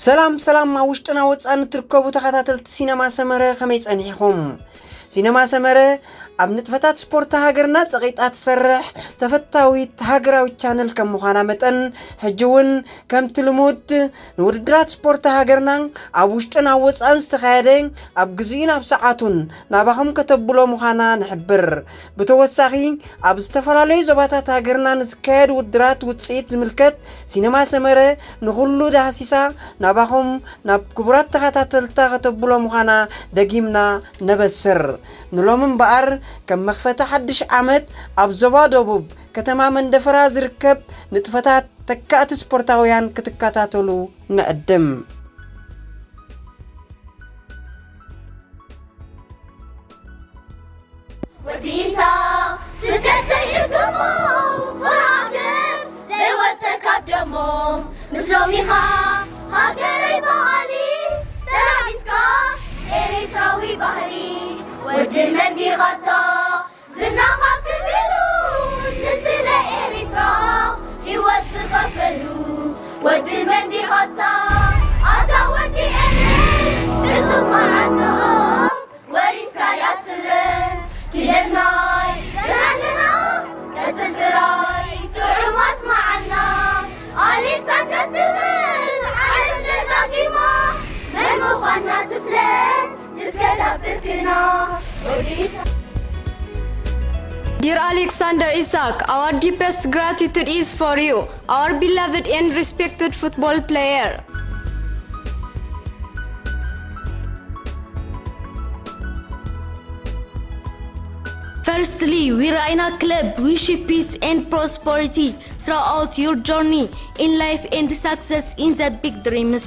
ሰላም ሰላም፣ ኣብ ውሽጥና ወፃን እትርከቡ ተኸታተልቲ ሲነማ ሰመረ ከመይ ፀኒሕኹም? ሲነማ ሰመረ ኣብ ንጥፈታት ስፖርት ሃገርና ፀቂጣ ትሰርሕ ተፈታዊት ሃገራዊት ቻነል ከም ምዃና መጠን፣ ሕጂ እውን ከምቲ ልሙድ ንውድድራት ስፖርት ሃገርና ኣብ ውሽጥን ኣብ ወፃን ዝተኻየደ ኣብ ግዚኡን ኣብ ሰዓቱን ናባኹም ከተብሎ ምዃና ንሕብር። ብተወሳኺ ኣብ ዝተፈላለዩ ዞባታት ሃገርና ንዝካየድ ውድድራት ውፅኢት ዝምልከት ሲነማ ሰመረ ንኹሉ ዳህሲሳ ናባኹም ናብ ክቡራት ተኸታተልታ ከተብሎ ምዃና ደጊምና ነበስር። ንሎም እምበኣር ከም መኽፈቲ ሓድሽ ዓመት ኣብ ዞባ ደቡብ ከተማ መንደፈራ ዝርከብ ንጥፈታት ተካእቲ ስፖርታውያን ክትከታተሉ ንዕድም። ወዲ ኢሳቕ ስደት ዘይእገሞ፣ ፎር ሃገር ዘይወጸ ካብ ደሞም። ምስሎም ኢኻ ሃገረይ በሃሊ፣ ተላቢስካ ኤሪትራዊ ባህሊ። ወዲ መን ዲኻታ ዝናኻ ክብሉ ንስለ ኤሪትራ ህይወት ዝኸፈሉ። ወዲ መን ዲኻታ ኣታ ወዲ ኤመን፣ ዕቱብ መዓንጥኦም ወሪስካያ ስረ ኪደናይ ገናንና ቀጽል ጥራይ ጥዑም ኣስማዓና። ኣሌክሳንደር ትብል ዓለም ደጋጊማ መን ምዃና ትፍለጥ ትስገዳ ብርክና። Dear Alexander Isaac, our deepest gratitude is for you, our beloved and respected football player. Firstly, we Raina Club wish you peace and prosperity throughout your journey in life and success in the big dreams.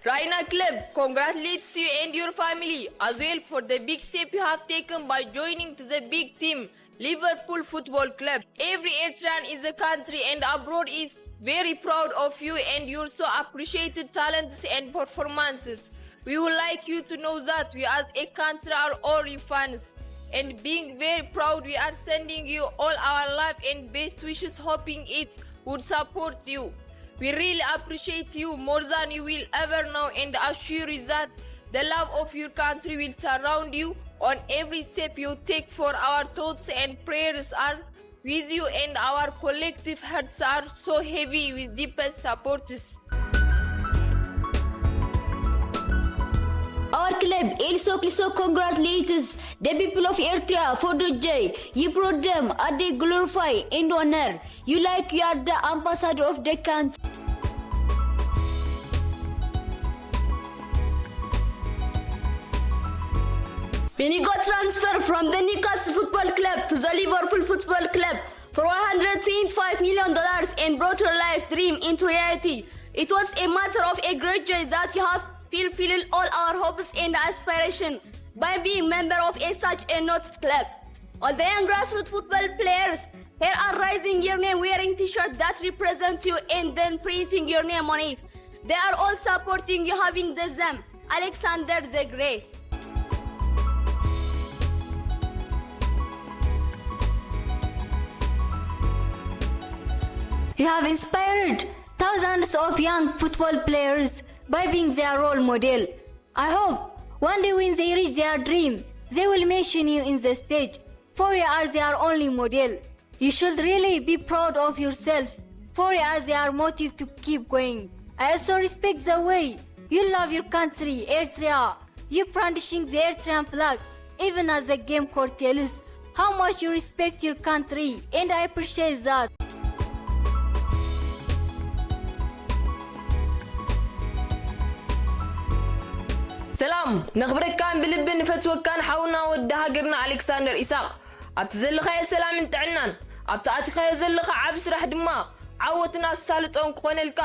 Raina Club congratulates you and your family as well for the big step you have taken by joining to the big team, Liverpool Football Club. Every Eritrean in the country and abroad is very proud of you and your so appreciated talents and performances. We would like you to know that we as a country are all your fans and being very proud we are sending you all our love and best wishes, hoping it would support you. We really appreciate you more than you will ever know and assure you that the love of your country will surround you on every step you take, for our thoughts and prayers are with you and our collective hearts are so heavy with deepest supports. Our club also also congratulates the people of Eritrea for the joy you brought them as they glorify and honor you like you are the ambassador of the country. When you got transferred from the Newcastle Football Club to the Liverpool Football Club for one hundred twenty-five million dollars and brought your life dream into reality, it was a matter of a great joy that you have fulfilled all our hopes and aspirations by being member of a such a noted club. All the young grassroots football players here are raising your name wearing t-shirt that represent you and then printing your name on it. They are all supporting you, having the them Alexander the Great. You have inspired thousands of young football players by being their role model. I hope one day when they reach their dream, they will mention you in the stage, for you are their only model. You should really be proud of yourself, for you are their motive to keep going. I also respect the way you love your country, Eritrea. You brandishing the Eritrean flag, even as the game court tells how much you respect your country, and I appreciate that. ሰላም ነኽብረካን ብልቢ ንፈትወካን ሓውና ወዲ ሃገርና ኣሌክሳንደር ኢሳቕ፣ ኣብቲ ዘለኻዮ ሰላምን ጥዕናን ኣብቲ ኣቲኻዮ ዘለኻ ዓቢ ስራሕ ድማ ዓወትን ኣሳልጦን ክኾነልካ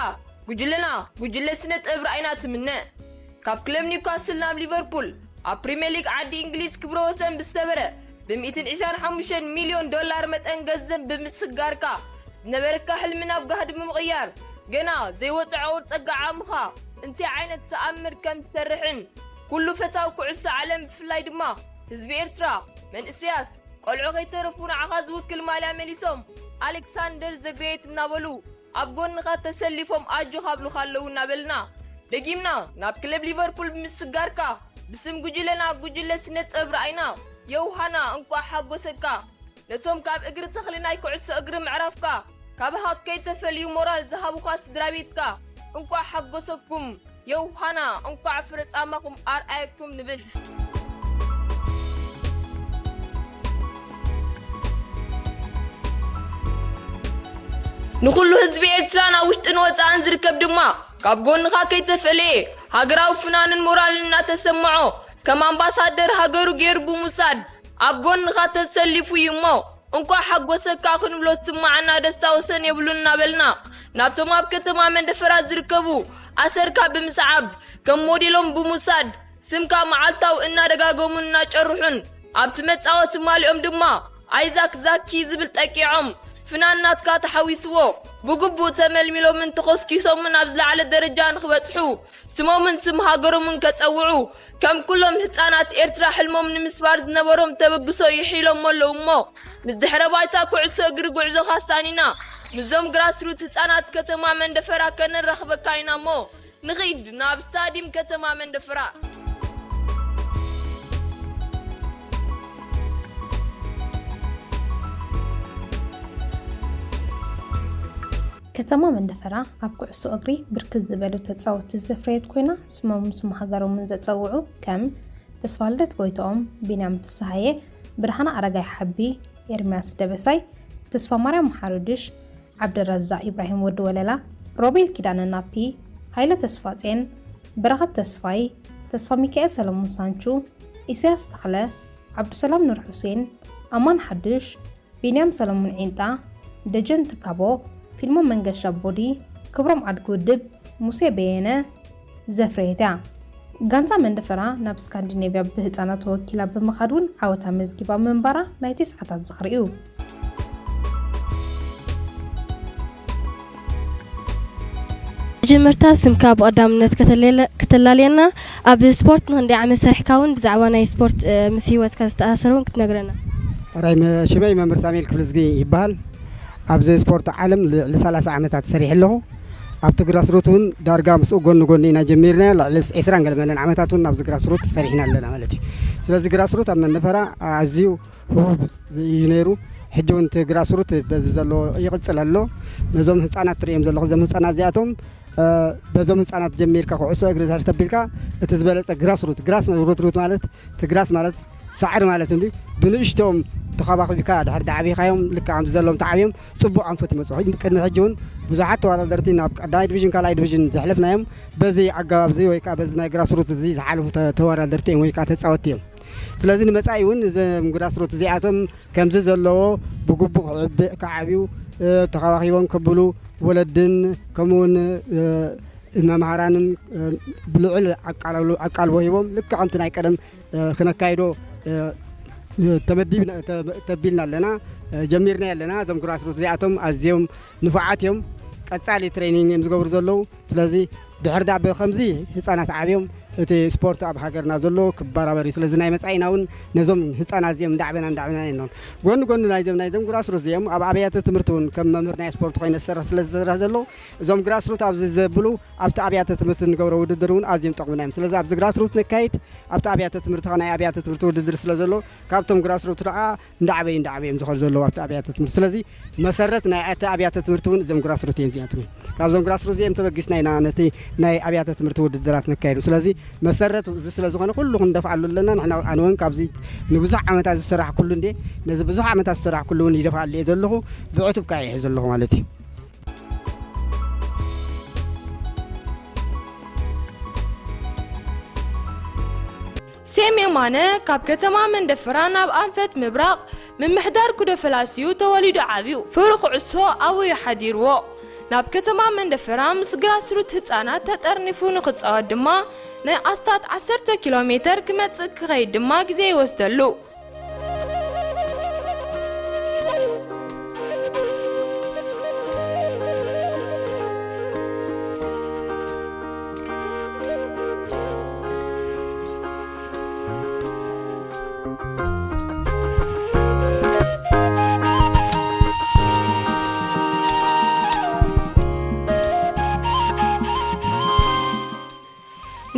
ጉጅለና ጉጅለ ስነ ጥበብ ርኣይና ትምነ። ካብ ክለብ ኒውካስል ናብ ሊቨርፑል ኣብ ፕሪምየር ሊግ ዓዲ እንግሊዝ ክብረ ወሰን ብዝሰበረ ብ ሚእትን ዕስራን ሓሙሽተን ሚልዮን ዶላር መጠን ገንዘብ ብምስጋርካ ዝነበረካ ሕልሚ ናብ ጋህዲ ብምቕያር ገና ዘይወፀ ዕቑር ፀጋ ዓቕምኻ እንታይ ዓይነት ተኣምር ከም ዝሰርሕን ኩሉ ፈታዊ ኩዕሶ ዓለም ብፍላይ ድማ ህዝቢ ኤርትራ መንእሰያት ቆልዑ ከይተረፉ ንዓኻ ዝውክል ማልያ መሊሶም ኣሌክሳንደር ዘግሬት እናበሉ ኣብ ጎንኻ ተሰሊፎም ኣጆኻ ኣብሉኻ ኣለዉ እናበልና ደጊምና ናብ ክለብ ሊቨርፑል ብምስጋርካ ብስም ጉጅለና ጉጅለ ስነ ጥበብ ረኣይና። የውሃና እንቋዕ ሓጎሰካ። ነቶም ካብ እግሪ ተኽሊ ናይ ኩዕሶ እግሪ ምዕራፍካ ካብ ሃክ ከይተፈልዩ ሞራል ዝሃቡኻ ስድራ ቤትካ እንቋዕ ሓጎሰኩም። የውሃና እንቋዕ ፍረ ጻማኹም ኣርኣየኩም ንብል። ንኹሉ ህዝቢ ኤርትራን ኣብ ውሽጥን ወጻእን ዝርከብ ድማ ካብ ጎንኻ ከይተፈልየ ሃገራዊ ፍናንን ሞራልን እናተሰምዖ ከም ኣምባሳደር ሃገሩ ገይሩ ብምውሳድ ኣብ ጎንኻ ተሰሊፉ እዩ እሞ እንኳዕ ሓጎሰካ ክንብሎ ዝስማዓና ደስታ ወሰን የብሉን እናበልና ናብቶም ኣብ ከተማ መንደፈራ ዝርከቡ ኣሰርካ ብምስዓብ ከም ሞዴሎም ብምውሳድ ስምካ መዓልታዊ እናደጋገሙን እናጨርሑን ኣብቲ መጻወቲ ማሊኦም ድማ ኣይዛክ ዛኪ ዝብል ጠቂዖም ፍናን ናትካ ተሓዊስዎ ብግቡእ ተመልሚሎምን ተኾስኪሶምን ኣብ ዝለዓለ ደረጃ ንኽበጽሑ ስሞምን ስም ሃገሮምን ከጸውዑ ከም ኩሎም ህጻናት ኤርትራ ሕልሞም ንምስባር ዝነበሮም ተበግሶ ይሒሎሞ ኣለዉ እሞ ምስ ድሕረ ባይታ ኩዕሶ እግሪ ጉዕዞኻ ኣሳኒና ምስዞም ግራስሩት ህጻናት ከተማ መንደፈራ ከነራኽበካ ኢና እሞ ንኺድ ናብ ስታዲም ከተማ መንደፈራ። ከተማ መንደፈራ ኣብ ኩዕሶ እግሪ ብርክት ዝበሉ ተፃወትቲ ዘፍረየት ኮይና ስሞምን ስም ሃገሮምን ዘፀውዑ ከም ተስፋልደት ጎይትኦም፣ ቢንያም ፍስሃየ፣ ብርሃነ ኣረጋይ ሓቢ፣ ኤርምያስ ደበሳይ፣ ተስፋማርያም ሓሩድሽ፣ ዓብደራዛቅ ኢብራሂም ወዲ ወለላ፣ ሮቤል ኪዳነ ናፒ፣ ሃይለ ተስፋጼን፣ በረኸት ተስፋይ፣ ተስፋሚካኤል ሰለሙን ሳንቹ፣ ኢሳያስ ተኽለ፣ ዓብዱሰላም ኑርሑሴን፣ ኣማን ሓዱሽ፣ ቢንያም ሰለሙን ዒንጣ፣ ደጀን ትካቦ፣ ፊልሞን መንገሻ ቦዲ፣ ክብሮም ዓድጊ ውድብ፣ ሙሴ በየነ፣ ዘፍረየት እያ። ጋንታ መንደፈራ ናብ ስካንዲኔቭያ ብህጻናት ተወኪላ ብምኻድ እውን ዓወት ኣመዝጊባ ምንባራ ናይቲ ሰዓታት ዝኽሪ እዩ። መጀመርታ ስምካ ብቐዳምነት ከተለለ- ከተላልየና፣ ኣብ ስፖርት ንክንደይ ዓመት ሰሪሕካ እውን ብዛዕባ ናይ ስፖርት እ፣ ምስ ህይወትካ ዝተኣሳሰረ እውን ክትነግረና። ራይ መ- ሽመይ መምህር ሳሙኤል ክፍልዝጊ ይበሃል። ኣብዚ ስፖርት ዓለም ልዕሊ ሰላሳ ዓመታት ሰሪሐ ኣለኹ። ኣብቲ ግራስሩት እውን ዳርጋ ምስኡ ጎኒ ጎኒ ኢና ጀሚርናዮ። ልዕሊ ዒስራን ገለ መለን ዓመታት እውን ኣብዚ ግራስሩት ሰሪሕና ኣለና ማለት እዩ። ስለዚ ግራስሩት ኣብ መንደፈራ ኣዝዩ ህቡብ እዩ ነይሩ። ሕጂ እውን እቲ ግራስሩት በዚ ዘሎ ይቕፅል ኣሎ። ነዞም ህፃናት ትርእዮም ዘለኹ እዞም ህፃናት እዚኣቶም እ፣ በዞም ህፃናት ጀሚርካ ኩዕሶ እግሪ ድሕር ተቢልካ እቲ ዝበለፀ ግራስሩት ግራስ ሩትሩት ማለት እቲ ግራስ ማለት ሳዕሪ ማለት እንዲ ብንእሽቶም ተኸባኺብካ ድሕር ዳዕቢኻዮም ልክዕ ከምዚ ዘለዎም ተዓብዮም ፅቡቕ ኣንፈት ይመፅኡ። ቅድሚ ሕጂ እውን ብዙሓት ተወዳደርቲ ናብ ቀዳማይ ዲቪዥን ካልኣይ ዲቪዥን ዘሕለፍናዮም በዚ ኣገባብ እዚ ወይ ከዓ በዚ ናይ ግራስሩት እዚ ዝሓለፉ ተ- ተወዳደርቲ እዮም ወይ ከዓ ተፃወትቲ እዮም። ስለዚ ንመፃኢ እውን እዞም ግራስሩት እዚኣቶም ከምዚ ዘለዎ ብግቡእ ክዕብእ ክዓብዩ እ፣ ተኸባኺቦም ከብሉ ወለድን ከምኡውን እ፣ መምሃራንን እ፣ ብልዑል ኣቃልቦ- ኣቃልቦ ሂቦም ልክዕ ከምቲ ናይ ቀደም እ፣ ክነካይዶ እ፣ ተመዲብ- ተ- ተቢልና ኣለና እ፣ ጀሚርና ኣለና። እዞም ግራስሩት እዚኣቶም ኣዝዮም ንፉዓት እዮም። ቀፃሊ ትሬኒንግ እዮም ዝገብሩ ዘለዉ። ስለዚ ድሕር ዳ ብከምዚ ህፃናት ዓብዮም እቲ ስፖርት ኣብ ሃገርና ዘሎ ክበራበር እዩ። ስለዚ ናይ መፃኢና እውን ነዞም ህፃናት እዚኦም እንዳዕበና እንዳዕበና ኢና ንኸይድ። ጎኒ ጎኒ ናይዞም ናይዞም ግራስሩት እዚኦም ኣብ ኣብያተ ትምህርቲ እውን ከም መምህር ናይ ስፖርት ኮይነ ዝሰርሕ ስለ ዝሰርሕ ዘለኹ እዞም ግራስሩት ኣብዚ ዘብሉ ኣብቲ ኣብያተ ትምህርቲ ንገብሮ ውድድር እውን ኣዝዮም ጠቕሙና እዮም። ስለዚ ኣብዚ ግራስሩት ነካይድ ኣብቲ ኣብያተ ትምህርቲ ከ ናይ ኣብያተ ትምህርቲ ውድድር ስለ ዘሎ ካብቶም ግራስሩት ደኣ እንዳዓበዩ እንዳዓበዩ እዮም ዝኸዱ ዘለዉ ኣብቲ ኣብያተ ትምህርቲ። ስለዚ መሰረት ናይ እቲ ኣብያተ ትምህርቲ እውን እዞም ግራስሩት እዮም እዚኣቶም እዮም። ካብዞም ግራስሩት እዚኦም ተበጊስና ኢና ነቲ ናይ ኣብያተ ትምህርቲ ውድድራት ነካይዱ። ስለዚ መሰረት እዚ ስለ ዝኾነ ኩሉ ክንደፍኣሉ ኣለና። ንሕና ኣነ እውን ካብዚ ንብዙሕ ዓመታት ዝሰራሕኩሉ እንዴ ነዚ ብዙሕ ዓመታት ዝሰራሕኩሉ እውን ይደፍኣሉ እየ ዘለኹ። ብዕቱብ ከዓ እየ ዘለኹ ማለት እዩ። ሴም የማነ ካብ ከተማ መንደፈራ ናብ ኣንፈት ምብራቕ ምምሕዳር ኩዶ ፈላሲዩ ተወሊዱ ዓብዩ። ፍቕሪ ኩዕሶ ኣብኡ እዩ ሓዲርዎ። ናብ ከተማ መንደፈራ ምስ ግራስሩት ህጻናት ተጠርኒፉ ንኽጻወት ድማ ናይ ኣስታት ዓሰርተ ኪሎ ሜተር ክመጽእ ክኸይድ ድማ ግዜ ይወስደሉ።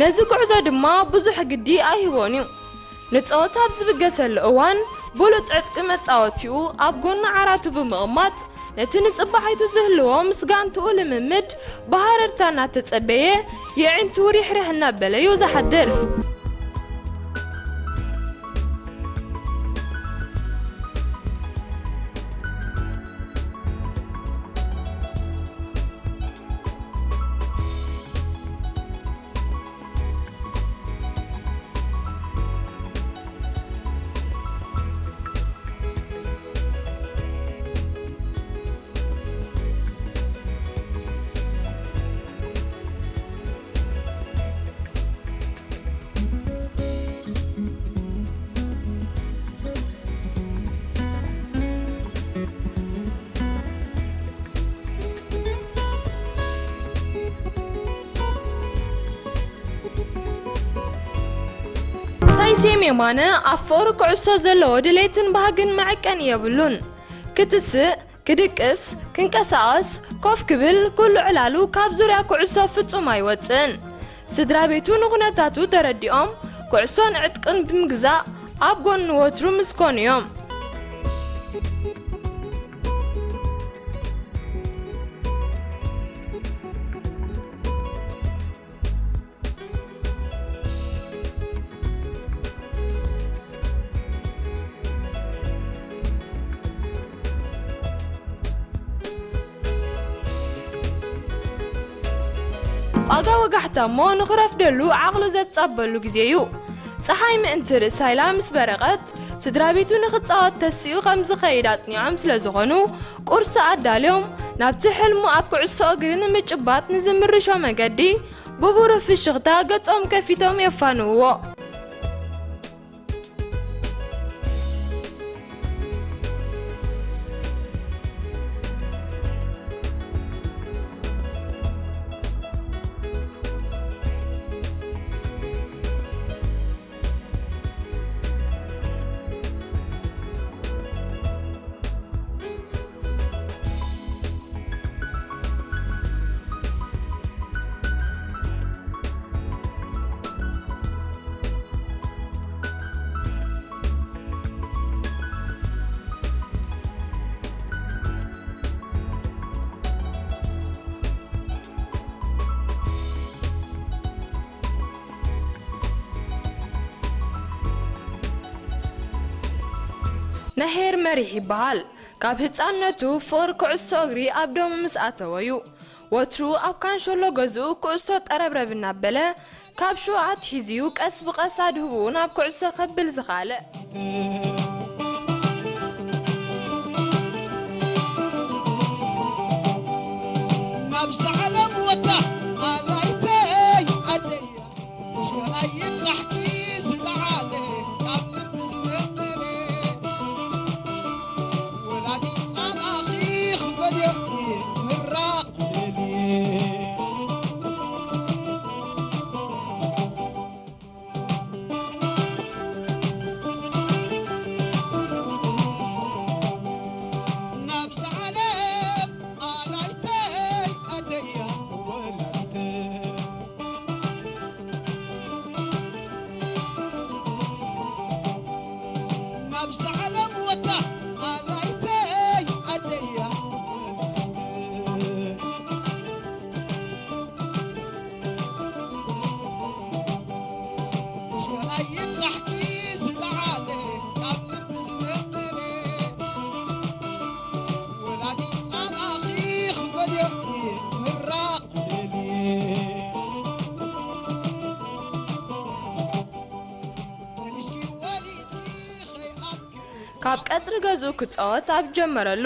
እዚ ጉዕዞ ድማ ብዙሕ ግዲ ኣይህቦን እዩ። ንጸወታ ኣብ ዝብገሰሉ እዋን፣ ብሉጽ ዕጥቂ መጻወቲኡ ኣብ ጎኒ ዓራቱ ብምቕማጥ፣ ነቲ ንጽባሒቱ ዝህልዎ ምስ ጋንትኡ ልምምድ ብሃረርታ እናተጸበየ፣ የዒንቱ ሪሕርሕ እናበለ'ዩ ዝሓድር። ታይሴም የማነ ኣብ ፍቕሪ ኩዕሶ ዘለዎ ድሌትን ባህግን መዐቀኒ የብሉን። ክትስእ፣ ክድቅስ፣ ክንቀሳቐስ፣ ኮፍ ክብል፣ ኩሉ ዕላሉ ካብ ዙርያ ኩዕሶ ፍጹም ኣይወጽእን። ስድራ ቤቱ ንኹነታቱ ተረዲኦም፣ ኩዕሶን ዕጥቅን ብምግዛእ ኣብ ጎኑ ወትሩ ምስ ኮኑ እዮም። ዋጋ ወጋሕታ እሞ ንኽረፍደሉ ዓቕሉ ዘጻበሉ ግዜ እዩ። ጸሓይ ምእንቲ ርእሳ ኢላ ምስ በረቐት፣ ስድራ ቤቱ ንኽጻወት ተሲኡ ከም ዝኸይድ ኣጽኒዖም ስለ ዝኾኑ፣ ቁርሲ ኣዳልዮም፣ ናብቲ ሕልሙ ኣብ ኩዕሶ እግሪ ንምጭባጥ ንዝምርሾ መገዲ፣ ብብሩህ ፍሽኽታ ገጾም ከፊቶም የፋንውዎ። ናሄር መሪሕ ይበሃል። ካብ ህጻንነቱ ፍቕሪ ኩዕሶ እግሪ ኣብ ደሙ ምስ ኣተወ እዩ። ወትሩ ኣብ ካንሸሎ ገዝኡ ኩዕሶ ጠረብረብ እናበለ፣ ካብ ሽውኣ ኣትሒዙ እዩ ቀስ ብቐስ ኣድህቦኡ ናብ ኩዕሶ ከብል ዝኸኣለ። ናብዛ ዓለም ወታ ኣላይተይ ኣደይ ምስጋና ይብጻሕኪ ዝለዓለ ካብ ልቢ ዝነቀለ ወላዲ ጻማኺ ክፈልዮ ምራቕ ደልየ። ናብዛ ዓለም ኣላይተይ ኣደያ ወላዲተይ። ናብዛ ዓለም ወታ ኣላይተይ ኣደያ። ምስጋና ይብጻሕኪ ዝለዓለ ካብ ልቢ ዝነቀለ ወላዲ ጻማኺ ክፈልዮ ምራቕ ደልየ። ካብ ቀጽሪ ገዝኡ ክጻወት ኣብ ጀመረሉ፣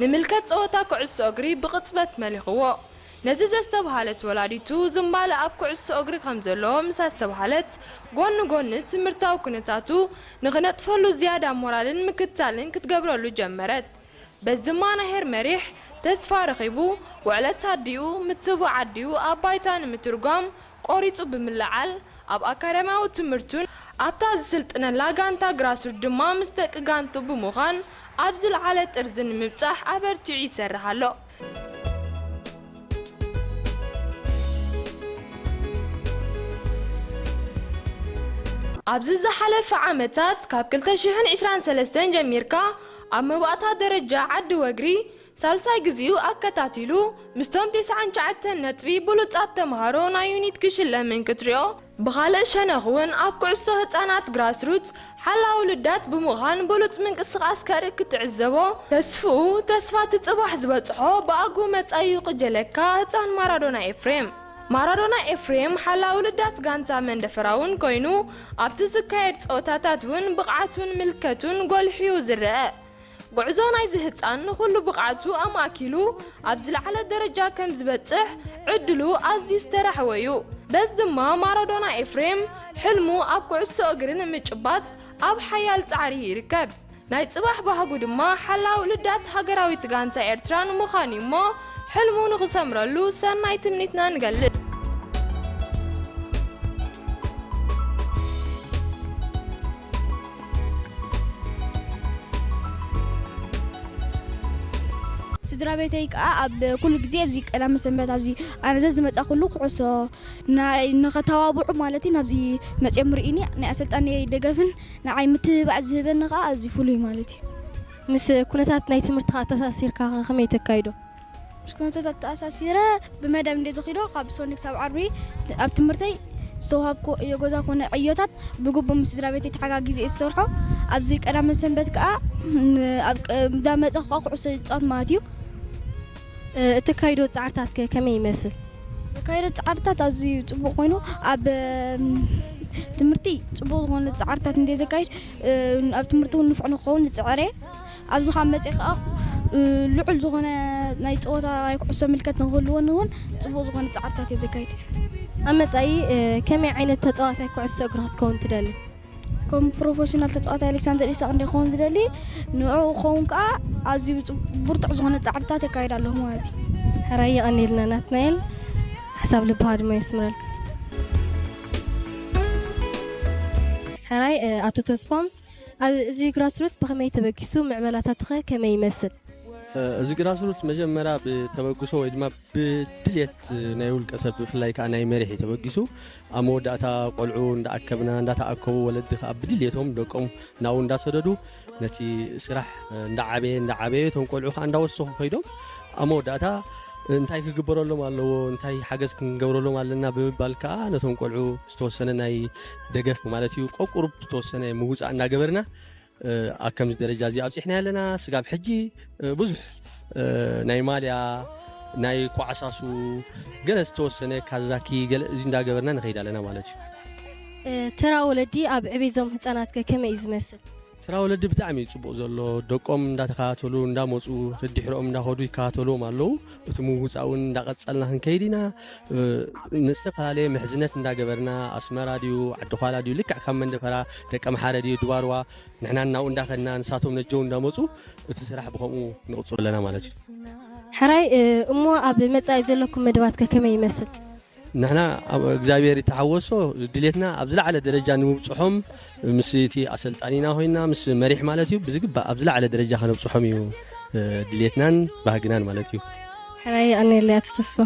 ንምልከት ጸወታ ኩዕሶ እግሪ ብቕጽበት መሊኽዎ። ነዚ ዘስተብሃለት ወላዲቱ፣ ዝንባለ ኣብ ኩዕሶ እግሪ ከም ዘለዎ ምስ ኣስተብሃለት፣ ጎኒ ጎኒ ትምህርታዊ ኩነታቱ ንኽነጥፈሉ ዝያዳ ሞራልን ምክትታልን ክትገብረሉ ጀመረት። በዚ ድማ ናሄር መሪሕ ተስፋ ረኺቡ፣ ውዕለት ኣዲኡ፣ ምትብባዕ ኣዲኡ ኣብ ባይታ ንምትርጓም ቆሪጹ ብምልዓል፣ ኣብ ኣካዳሚያዊ ትምህርቱን ኣብታ ዝስልጥነላ ጋንታ ግራስሩት ድማ ምስ ደቂ ጋንቱ ብምዃን፣ ኣብ ዝለዓለ ጥርዚ ንምብጻሕ ኣበርቲዑ ይሰርሕ ኣሎ። ኣብዚ ዝሓለፈ ዓመታት ካብ ክልተ ሽሕን ዕስራን ሰለስተን ጀሚርካ ኣብ መባእታ ደረጃ ዓዲ ወግሪ ሳልሳይ ግዚኡ ኣከታቲሉ ምስቶም ተስዓን ትሽዓተን ነጥቢ ብሉጻት ተምሃሮ ናይ ዩኒት ክሽለምን ክትሪኦ፣ ብኻልእ ሸነኽ እውን ኣብ ኩዕሶ ህጻናት ግራስሩት ሓላው ልዳት ብምዃን ብሉጽ ምንቅስቓስ ከርኢ ክትዕዘቦ ተስፍኡ፣ ተስፋ እቲ ጽባሕ ዝበጽሖ ብኣግኡ መጻኢኡ ቅጀለካ ህጻን ማራዶና ኤፍሬም። ማራዶና ኤፍሬም ሓላው ልዳት ጋንታ መንደፈራ እውን ኮይኑ ኣብቲ ዝካየድ ጸወታታት እውን ብቕዓቱን ምልከቱን ጎልሕዩ ዝረአ። ጉዕዞ ናይዚ ህጻን ንኹሉ ብቕዓቱ ኣማእኪሉ ኣብ ዝለዓለ ደረጃ ከም ዝበጽሕ ዕድሉ ኣዝዩ ዝተራሕወ እዩ። በዚ ድማ ማራዶና ኤፍሬም ሕልሙ ኣብ ኩዕሶ እግሪ ንምጭባጥ ኣብ ሓያል ጻዕሪ ይርከብ። ናይ ጽባሕ ባህጉ ድማ ሓላው ልዳት ሃገራዊት ጋንታ ኤርትራ ንምዃን እዩ እሞ ሕልሙ ንኽሰምረሉ ሰናይ ትምኒትና ንገልጽ። ስድራ ቤተይ ከዓ ኣብ ኩሉ ግዜ ኣብዚ ቀዳመ ሰንበት ኣብዚ ኣነ ዘዝመፃ ኩሉ ኩዕሶ ናይ ንኸተባብዑ ማለት እዩ ናብዚ መፅኦም ርኢኒ ናይ ኣሰልጣኒ ደገፍን ንዓይ ምትብባዕ ዝህበኒ ከዓ ኣዝዩ ፍሉይ ማለት እዩ። ምስ ኩነታት ናይ ትምህርትኻ ኣተሳሲርካ ከ ከመይ ተካይዶ? ምስ ኩነታት ኣተኣሳሲረ ብመደብ እንደ ዝኺዶ ካብ ሶኒክ ሳብ ዓርቢ ኣብ ትምህርተይ ዝተዋሃብኩ የጎዛ ኮነ ዕዮታት ብግቡእ ምስ ስድራ ቤተይ ተሓጋጊዘ እየ ዝሰርሖ። ኣብዚ ቀዳመ ሰንበት ከዓ ን- ኣብ ቀ- እንዳመፀ ከዓ ኩዕሶ ይፃወት ማለት እዩ። እ፣ እተካይዶ ፃዕርታት ከ ከመይ ይመስል? ዘካየዶ ፃዕርታት ኣዝዩ ፅቡቅ ኮይኑ ኣብ እም፣ ትምህርቲ ፅቡቅ ዝኾነ ፃዕርታት እንደ ዘካይድ እ፣ ኣብ ትምህርቲ እውን ንፉዕ ንክኸውን ንፅዕር እየ። ኣብዚ ካብ መፅእ ከዓ እ፣ ልዑል ዝኾነ ናይ ፀወታ ናይ ኩዕሶ ምልከት ንክህልወኒ እውን ፅቡቅ ዝኾነ ፃዕርታት እየ ዘካይድ። ኣብ መፃኢ እ፣ ከመይ ዓይነት ተፃዋታይ ኩዕሶ እግሪ ክትከውን ትደሊ? ከም ፕሮፌሽናል ተፃዋታይ ኣሌክሳንደር ኢሳቅ እንደ ክኸውን ዝደሊ ንዕኡ ክኸውን ከዓ ኣዝዩ ብርቱዕ ዝኾነ ፃዕርታት የካይድ ኣለኹ ማለት እዩ። ሕራይ የቐኒልና ናትናኤል። ሓሳብ ልብኻ ድማ የስምረልካ። ሕራይ እ፣ ኣቶ ተስፎም፣ ኣብ እዚ ግራስሩት ብኸመይ ተበጊሱ፣ ምዕበላታቱኸ ከመይ ይመስል? እዚ ግራስሩት መጀመርያ ብተበግሶ ወይ ድማ ብድልየት ናይ ውልቀ ሰብ ብፍላይ ከዓ ናይ መሪሕ እዩ ተበጊሱ። ኣብ መወዳእታ ቆልዑ እንዳኣከብና እንዳተኣከቡ ወለዲ ከዓ ብድልየቶም ደቆም ናብኡ እንዳሰደዱ ነቲ ስራሕ እንዳዓበየ እንዳዓበየ እቶም ቆልዑ ከዓ እንዳወሰኹ ከይዶም ኣብ መወዳእታ እንታይ ክግበረሎም ኣለዎ፣ እንታይ ሓገዝ ክንገብረሎም ኣለና ብምባል ከዓ ነቶም ቆልዑ ዝተወሰነ ናይ ደገፍ ማለት እዩ ቆቁሩብ ዝተወሰነ ምውፃእ እንዳገበርና ኣብ ከምዚ ደረጃ እዚ ኣብፂሕና ኣለና። ስጋብ ሕጂ ብዙሕ ናይ ማልያ ናይ ኳዕሳሱ ገለ ዝተወሰነ ካዛኪ ገለ እዚ እንዳገበርና ንኸይድ ኣለና ማለት እዩ። ተራ ወለዲ ኣብ ዕቤዞም ህፃናት ከ ከመይ እዩ ዝመስል? ተራ ወለዲ ብጣዕሚ እዩ ፅቡቕ ዘሎ። ደቆም እንዳተኸታተሉ እንዳመፁ ደድሕሮኦም እንዳኸዱ ይከታተልዎም ኣለዉ። እቲ ምውፃእ እውን እንዳቐፀልና ክንከይድ ኢና። ንዝተፈላለየ ምሕዝነት እንዳገበርና ኣስመራ ድዩ ዓዲ ኳላ ድዩ ልክዕ ካብ መንደፈራ ደቀ ምሓረ ድዩ ድባርዋ ንሕና እናብኡ እንዳኸድና ንሳቶም ነጀው እንዳመፁ እቲ ስራሕ ብኸምኡ ንቕፅሎ ኣለና ማለት እዩ። ሕራይ እሞ ኣብ መፃኢ ዘለኩም መደባት ከ ከመይ ይመስል? ንሕና ኣብ እግዚኣብሔር ይተሓወሶ ድሌትና ኣብ ዝለዓለ ደረጃ ንምብፅሖም ምስ እቲ ኣሰልጣኒና ኮይና ምስ መሪሕ ማለት እዩ ብዝግባእ ኣብ ዝለዓለ ደረጃ ከነብፅሖም እዩ ድሌትናን ባህግናን ማለት እዩ። ሕራይ የቐንየለይ ኣቶ ተስፋ።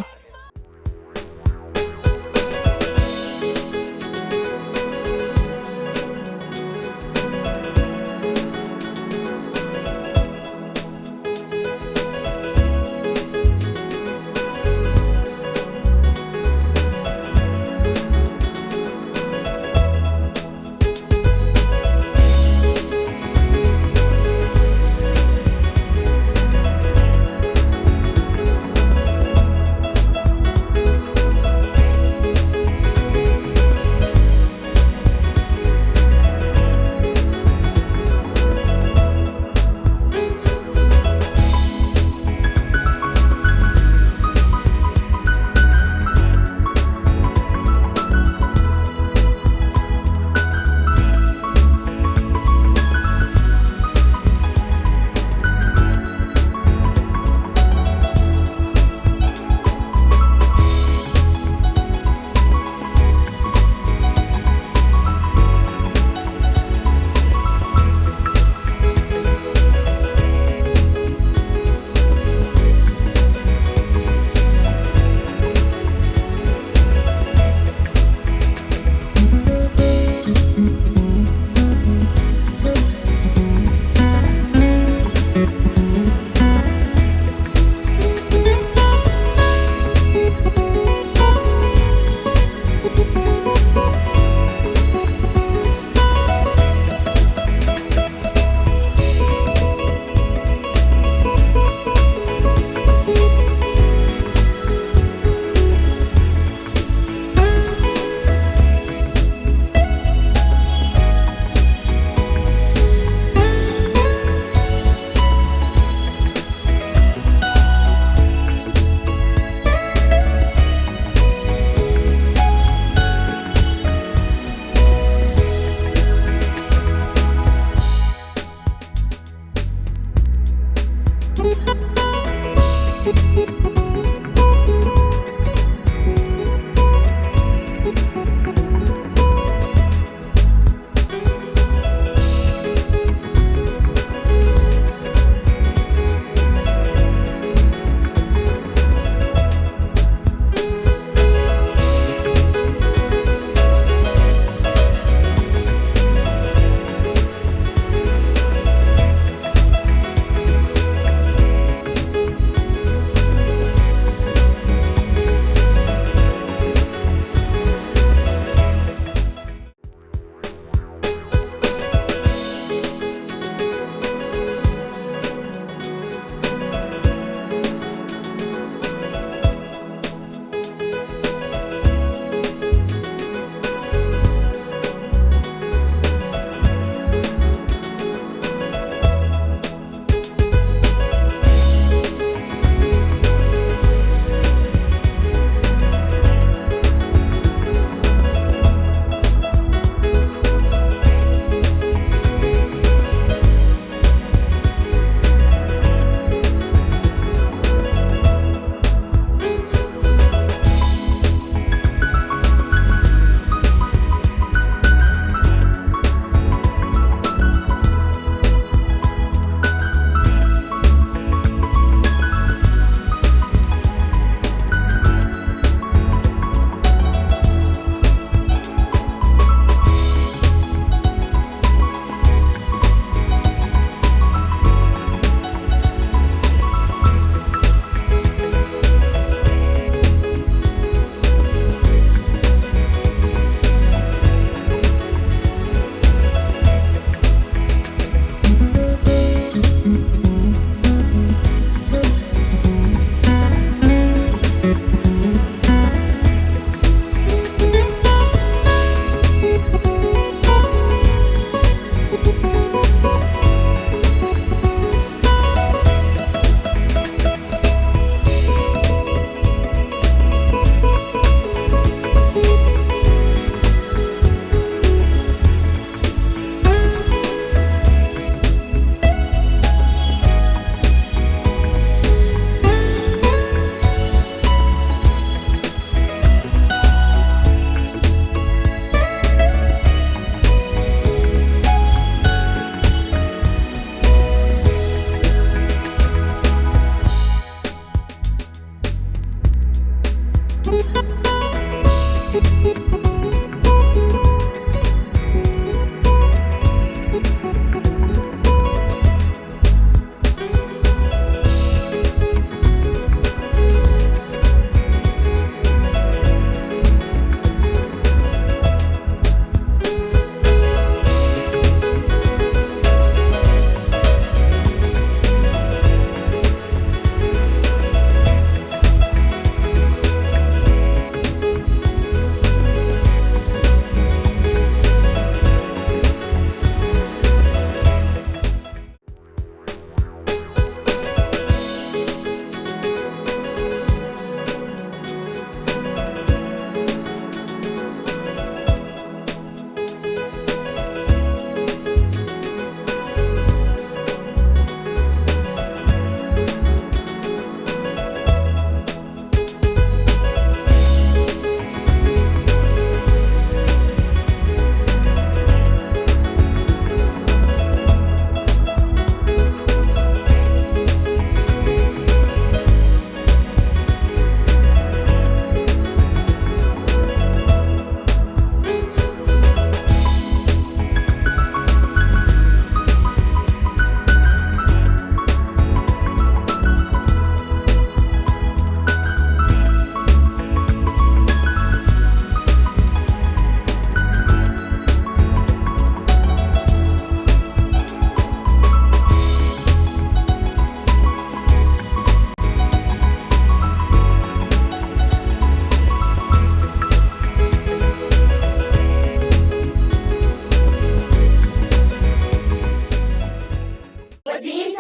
ወዲ ኢሳ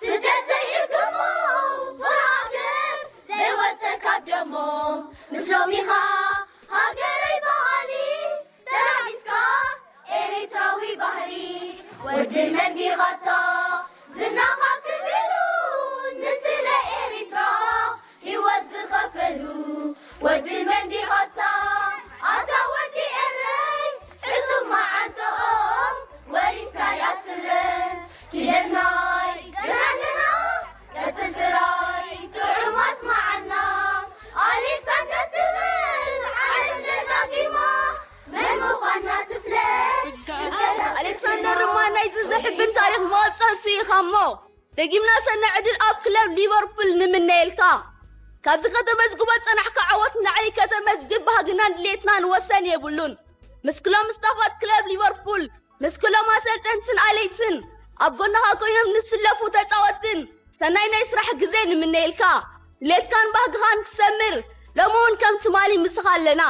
ስደት ዘይእገሞ፣ ፍቕሪ ሃገር ዘይወጽእ ካብ ደሞ። ምስ ሎሚኻ ሃገረይ በሃሊ፣ ተላቢስካ ኤሪትራዊ ባህሊ። ወዲ መን ዲኻታ ዝናኻ ክቢሉ፣ ንስለ ኤሪትራ ደጊምና ሰናይ ዕድል ኣብ ክለብ ሊቨርፑል ንምነየልካ። ካብዚ ከተመዝግቦ ዝጸናሕካ ዓወት ንላዕሊ ከተመዝግብ ባህግናን ድሌትናን ወሰን የብሉን። ምስ ክሎም ስታፋት ክለብ ሊቨርፑል፣ ምስ ክሎም ኣሰልጠንትን ኣለይትን፣ ኣብ ጎንኻ ኮይኖም ንስለፉ ተጻወትን ሰናይ ናይ ስራሕ ግዜ ንምነየልካ። ድሌትካን ባህግኻን ክሰምር፣ ሎሚ እውን ከም ትማሊ ምስኻ ኣለና።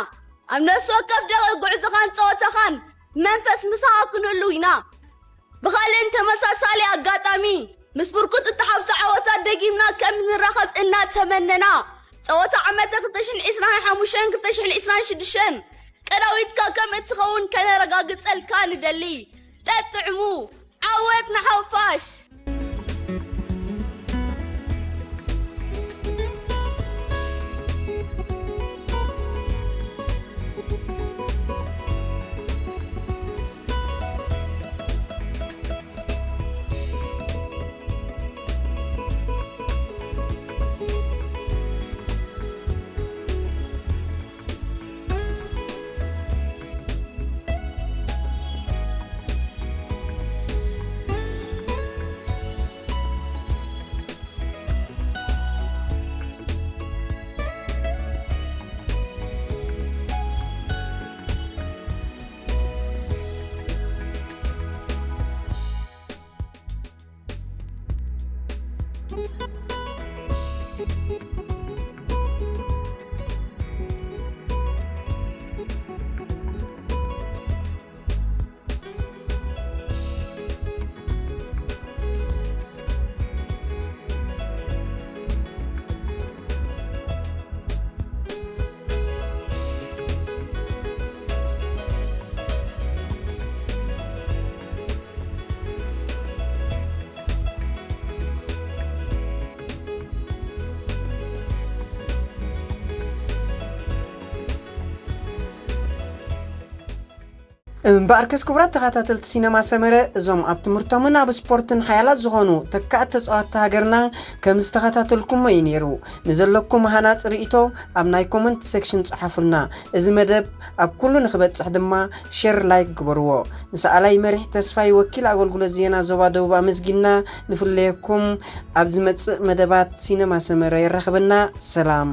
ኣብ ነፍሲ ወከፍ ደቂ ጉዕዞኻን ጸወታኻን ብመንፈስ ምሳኻ ክንህሉ ኢና። ብኻልእን ተመሳሳሊ ኣጋጣሚ፣ ምስ ብርኩት እተሓብሱ ዓወታት ደጊምና ከም እንራኸብ እናተመነና፣ ጸወታ ዓመተ ክልተ ሽሕን ዕስራን ሓሙሽተን ክልተ ሽሕን ዕስራን ሽዱሽተን ቀዳዊትካ ከም እትኸውን ከነረጋግጸልካ ንደሊ። ጠጥዕሙ፣ ዓወት ንሓፋሽ! እምበኣርከስ ክቡራት ተኸታተልቲ ሲነማ ሰመረ፣ እዞም ኣብ ትምህርቶምን ኣብ ስፖርትን ሓያላት ዝኾኑ ተካእቲ ተጻወትቲ ሃገርና ከም ዝተኸታተልኩሞ እዩ ነይሩ። ንዘለኩም ሃናጺ ርእይቶ ኣብ ናይ ኮመንት ሴክሽን ጸሓፉልና። እዚ መደብ ኣብ ኩሉ ንኽበጽሕ ድማ ሼር፣ ላይክ ግበርዎ። ንሰኣላይ መሪሕ ተስፋይ ወኪል ኣገልግሎት ዜና ዞባ ደቡብ ኣመስጊንና ንፍለየኩም። ኣብ ዝመጽእ መደባት ሲነማ ሰመረ የራኽበና። ሰላም።